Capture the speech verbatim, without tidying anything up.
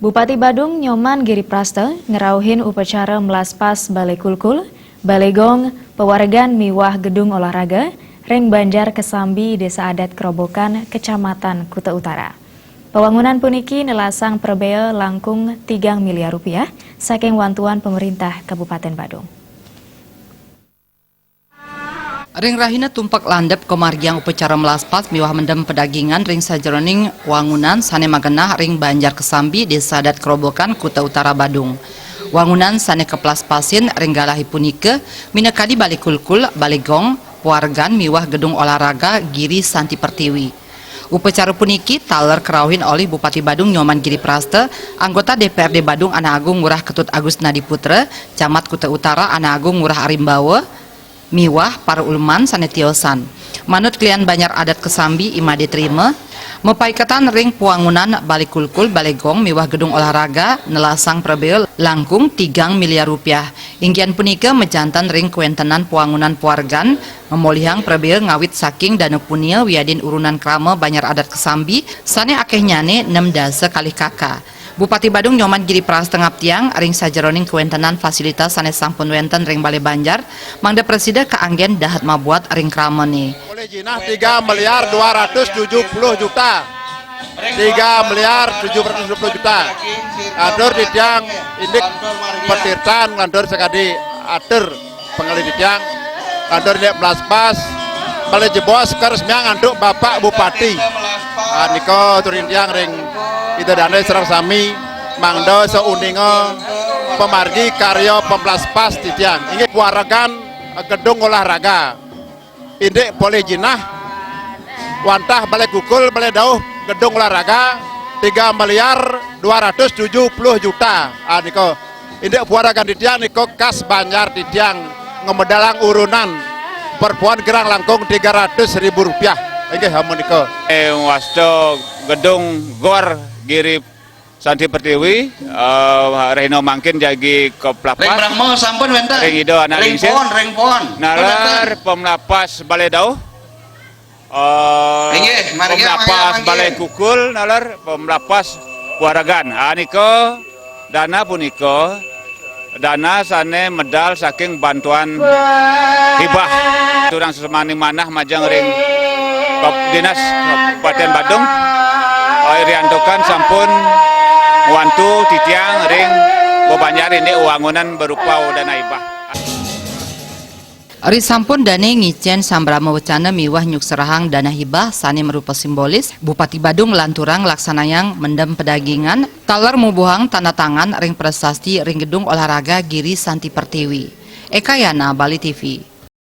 Bupati Badung Nyoman Giri Prasta ngrauhin upacara melaspas Balai Kulkul, Balai Gong, Pewaregan miwah Gedung Olahraga ring Banjar Kesambi, Desa Adat Kerobokan, Kecamatan Kuta Utara. Pewangunan puniki nelasang prabea langkung tigang miliar rupiah saking wantuan Pemerintah Kabupaten Badung. Ring rahina tumpek landep kamargiang upacara melaspas miwah mendem pedagingan ring sajeroning wangunan sane magenah ring Banjar Kesambi, Desa Adat Kerobokan, Kuta Utara Badung. Wangunan sane kaplaspasin ring galahe punika minakadi Balai Kulkul, Balai Gong, Pewaregan miwah Gedung Olahraga Giri Santi Pertiwi. Upacara puniki taler karauhin olih Bupati Badung Nyoman Giri Prasta, anggota D P R D Badung Ana Agung Ngurah Ketut Agus Nadi Putra, Camat Kuta Utara Ana Agung Ngurah Arimbawa, miwah para uleman sane tiosan. Manut klian Banjar Adat Kesambi, I Made Trima, mapaiketan ring pawangunan Balai Kulkul, Balai Gong miwah Gedung Olahraga nelasang prabea langkung tigang miliar rupiah. Inggihan punika majanten ring kawentenan pawangunan pewaregan, mamolihang prabea ngawit saking dana punia wiadin urunan krama Banjar Adat Kesambi sane akehnyane nem dasa kalih kaka. Bupati Badung Nyoman Giri Prasta ngaptiang ring sajeroning kawentenan fasilitas sane sampun wenten ring Balai Banjar, mangda prasida kaanggen dahat mabuat ring kramane. Oleh jinah tiga miliar dua ratus tujuh puluh juta. Tiga miliar tujuh ratus tujuh puluh juta. Atur titiang indik petirtan, lantur sakadi atur pangalih titiang, lantur indik melaspas, Balai Jebos karesmiang antuk Bapak Bupati. Ah, nika atur titiang ring Ida Dane sareng sami, mangda sauninga pamargi karya pemelaspas titiang. Inggih Pewaregan Gedung Olahraga. Indik polih jinah, wantah Balai Kulkul, Balai Dauh, Gedung Olahraga, tiga miliar dua ratus tujuh puluh juta. Ah, nika. Indik Pewaregan titiang nika kas Banjar titiang ngamedalang urunan perpuan kirang langkung tiga ratus ribu rupiah. Inggih, amun nika. Eh, wasta Gedung Gor Giri Santi Pertiwi, eh, rahina mangkin jagi kaplapas. Ring Brahma sampun wenten. Ring Ida Anak Ring Lingsir. Pon, ring pon. Nalar pemlapas Balai Dauh. Eh, inggih, margi, pemlapas margi, margi. Balai Kulkul, nalar pemlapas Pewaregan. Ah, nika dana punika dana sane medal saking bantuan hibah. Turang sesemaning manah majeng ring Kep-, Dinas Kabupaten Badung, eh, riantukan sampun ngwantu titiang ring bebanjar indik wangunan berupa dana hibah. Ri sampun dane ngicen sambrama wecana miwah nyukserahang dana hibah sane marupa simbolis, Bupati Badung nglanturang nglaksanayang mendem pedagingan, taler mubuhang tanda tangan ring prasasti ring Gedung Olahraga Giri Santi Pertiwi. Eka Yana, Bali T V.